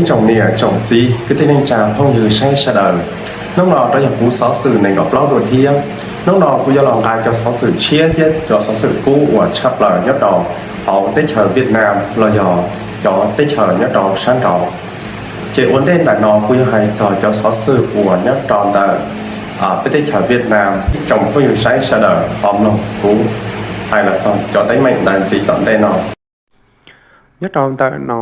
Ib tsoom niam tsoom txiv kwv tij neej tsa phooj ywg saib sawv daws, hnub no rov yog kuv xov xwm nees nkaum plaub dua thiab. Hnub no kuv yuav los nqa cov xov xwm tshiab thiab cov xov xwm kub uas tshaj plaws nyob rau hauv teb chaws Vietnam los yog cov teb chaws nyob rau sab nraud. Ces ua ntej ntawm no kuv yuav hais txog cov xov xwm uas nyob rau ntawm peb teb chaws Vietnam. Tsoom phooj ywg saib sawv daws ho mloog kuv hais los txog cov teeb meem ntawd ntxiv tom ntej no. Nyob rau ntawm no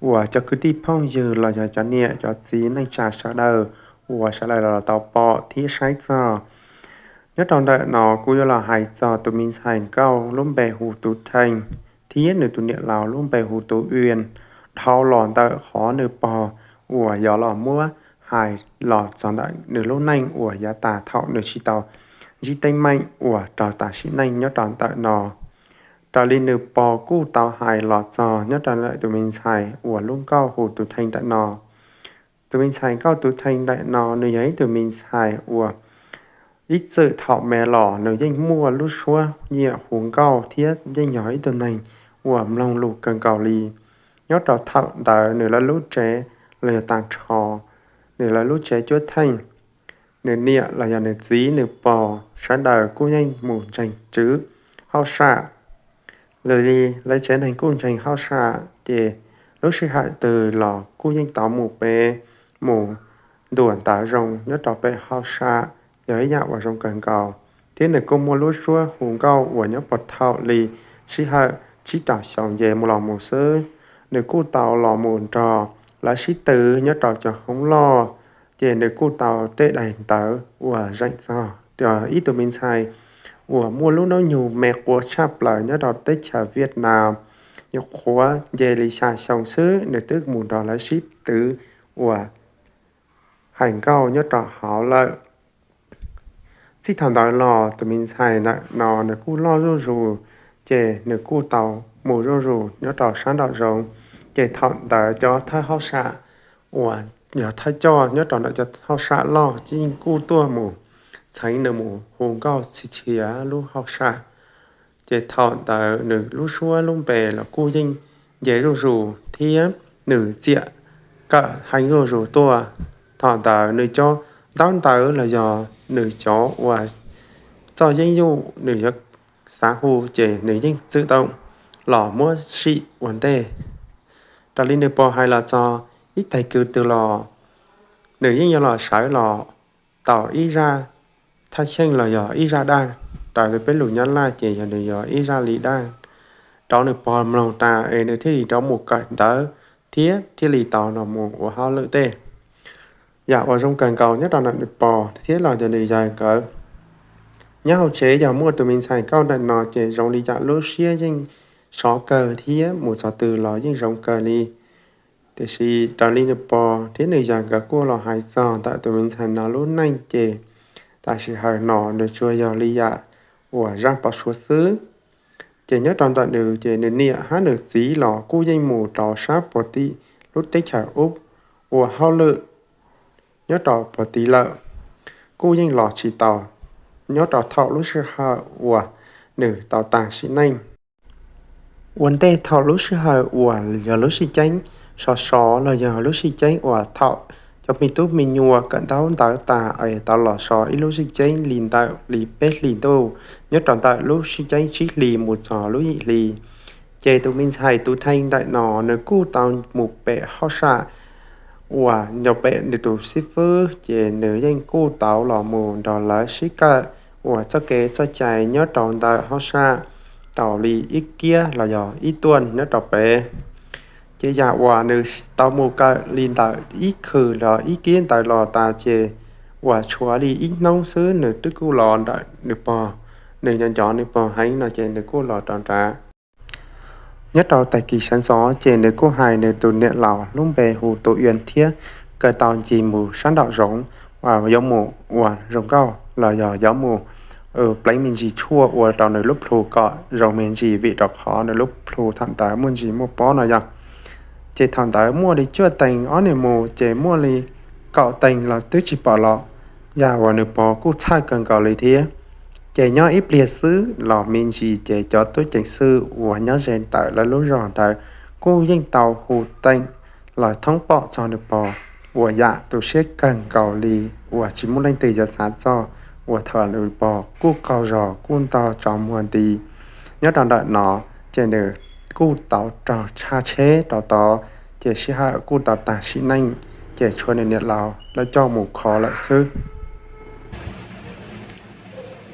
uas cov kwv tij phooj ywg los yog cov niam cov txiv neej tsa sawv daws uas sawv daws los tau pom thiab saib txog, nyob rau ntawm no kuv yuav los hais txog tus me ntxhais nkauj lub npe hu Tus Theej thiab nws tus niam laus lub npe hu Tus Uas, dhau los ntawm qhov nws pog uas yuav los muab hais los txog ntawm nws lub neej uas yav tas thaum nws tsis tau ntsib teeb meem uas raug tas sim neej nyob rau ntawm no. Raws li nws pog kuj tau hais los txog nyob rau ntawm tus me ntxhais uas lub nkauj hu Tus Theej ntawm no. Tus me ntxhais nkauj Tus Theej ntawm no nws yog ib tug me ntxhais uas ib txwm thaum me los nws yeej muaj lub suab nyiam hu nkauj thiab yeej yog ib tug neeg uas mloog lus kawg nkaus li. Nyob rau thaum ntawd nws lawv lub tsev los yog tag nrho nws lawv lub tsev cuab theej, nws niam los yog nws txiv nws pog sawv daws kuj yeej mus ntseeg tswv hauj sam. Lawv li lawv tsev neeg kuj ntseeg hauj sam ces lub sij hawm twg los kuj yeej tau mus pem, mus ntuas ntawv zoo nyob rau pem hauj sam, yog ib yam uas zoo kawg nkaus. Thiab nws kuj muaj lub suab hu nkauj uas nyob puag thaum li sij hawm tsib rau xyoo nce mus los mus xwb. Nws kuj tau los mus nrog lawv sib tw nyob rau cov hoob loj, ces nws kuj tau tej daim ntawv uas zeem txog yog ib tug me ntxhais uas muaj lub hnub nyoog me quav tshaj plaws nyob rau teb chaws Vietnam. Nyuam qhuav nce li xya xyoo xwb nws twb mus nrog lawv sib tw uas hais nkauj nyob rau hauv lawm. Txij thaum ntawd los tus me ntxhais ntawm no nws kuj loj zuj zus, ces nws kuj tau mus zuj zus nyob rau sab nraum zoov. Ces thaum ntawd cov thawj hauj sam uas yog thawj coj nyob rau ntawm cov hauj sam loj ces kuj tuaj mus txheev nws mus hu nkauj txhia txhia lub hauj sam. Ces thaum ntawd nws lub suab lub npe los kuj yeej nce zuj zus thiab nws txiam kawm heev zuj zus tuaj. Thaum ntawd nws cov ntaub ntawv los yog nws cov uas txoj yeeb yuj nws yuav xav hu ces nws yeej txwm tau los muab sim ua ntej. Raws li nws pog hais los txog ib tag kis twg los nws yeej yuav los sawv los tau ib zaj thaj xyeej los yog ib zaj daj, raws li peb lus Nyab Laj ces yog nws yog ib zaj li daj rau nws pog mloog tas es nws thiaj li rov mus kawm ntawv thiab thiaj li tau los mus ua hauj lwm tej. Yam uas zoo kawg nkaus nyob rau ntawm nws pog thiab los yog nws yawg nkawd, nyob hauv tsev yog muaj tus me ntxhais nkauj ntawm no ces zoo li yam lub siab yeej sov kawg thiab mus txog twg los yeej zoo kawg li. Tiam sis raws li nws pog thiab nws yawg nkawd kuj los hais txog ntawm tus me ntxhais no lub neej ces tam sim hawm no nws tsuas yog li yam uas zaj pov suav xwb. Ces nyob rau ntawm nws ces nws niam hab nws txiv los kuj yeej mus rau sab puag tim lub teb chaws Ub ua hauj lwm nyob rau puag tid lawm, kuj yeej los tsis tau nyob rau thaum lub sij hawm uas nws tau tag sim neej. Ua ntej thaum lub sij hawm uas yog lub sij ceeb sov sov los yog lub sij ceeb uas thaum cov me tub me nyuam kawm ntaub ntawv tas es tau los so ib lub sij ceeb li ntawm li peb hlis ntuj, nyob rau ntawm lub sij ceeb tsib hlis mus txog lub yim hli, ces tus me ntxhais Tus Theej ntawm no nws kuj tau mus pem hauj sam uas nyob pem nws tus xib fwb, ces nws yeej kuj tau los mus nrog lawv sib kawm uas txoj kev txoj cai nyob rau ntawm hauj sam tau li ib kiab los yog ib tuaj nyob rau pem. Ces yam uas nws tau mus kawm li ntawm ib khw los ib kiab ntawd los tas ces uas tshuav li ib hnub xwb nws twb kuj los nrog nws pog, nws nco nco nws pog heev no ces nws kuj los rau nrad. Nyob rau tag kis sawv ntxov ces nws kuj hais nws tus niam laus lub npe hu Tus Uas thiab kawg tau ncig mus sab nraum zoov, yuav mus ua zoo nkauj los yog yuav mus pleev me ntsis tshuaj ua rau nws lub plhu kom zoo me ntsis vim rau qhov nws lub plhu thaum ntawd muaj ntsis muaj pob no yog. Ces thaum ntawd muaj li cuaj teev ob niag mus ces muaj li kaum teev los twb tsis pom los, yam uas nws pog kuj txhawj kawg nkaus li thiab. Ces nyob ib pliag xwb los me ntsis ces cov tub ceev xwm uas nyob ze ntawm lawv lub zos ntawd kuj yeej tau hu teem lawv thoob pom txog nws pog uas yam tu siab kawg nkaus li uas tsis muaj leej twg yuav xav txog, uas thaum nws pog kuj qaug zog kuj ntog tsaus muag nti. Nyob rau ntawm no ces nws kuj tau raug tshaj tsheb rau tod, ces sij hawm kuj tau tag sim neej, ces tshuav nws niam laus lawv coj mus kho lawm xwb.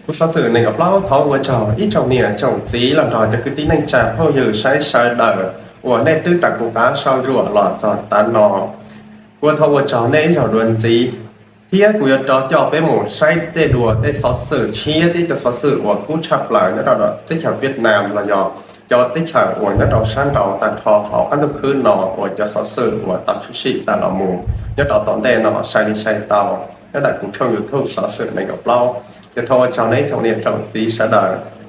Kuv xov xwm nees nkaum plaub thov ua tsaug ib tsoom niam tsoom txiv los nrog cov kwv tij neej tsa phooj ywg saib sawv daws uas nej twb raws kuv qab sau ruam los txog tav no. Kuv thov ua tsaug nej ib zaug dua ntxiv, thiab kuv yuav rov coj peb mus saib tej dua tej xov xwm tshiab thiab cov xov xwm uas kub tshaj plaws nyob rau teb chaws Vietnam los yog cov teb chaws uas nyob rau sab nraud tag nrho hauv qab ntuj khwb no uas cov xov xwm uas tau tshwm sim tawm los mus nyob rau tom ntej no sai li sai tau nyob ntawm kuv tshooj YouTube xov xwm nees nkaum plaub. Ces thov ua tsaug nej tsoom niam tsoom txiv sawv daws.